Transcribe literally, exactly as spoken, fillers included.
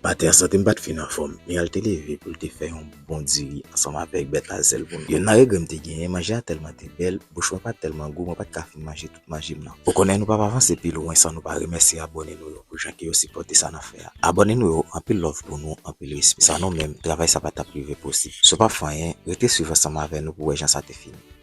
Maten an, sante m pa t fin anfòm, men al te leve pou l te fè yon bon diri ansanm avèk bèt a zèl pou nou. Youn nan regrè m te genyen, manje a tèlman te bèl, bouch mwen pa t tèlman gou, mwen pa t ka fin manje tout manje m nan. Ou konnen nou p ap avanse pi lwen san nou pa remèsye abòne nou yo pou jan ke yo sipòte sa n ap fè a. Abòne nou yo, anpil love pou nou, anpil respè. San nou menm, travay sa pa t ap rive posib. Si w p ap fè anyen, rete swiv ansanm avè nou pou w wè jan sa te fini.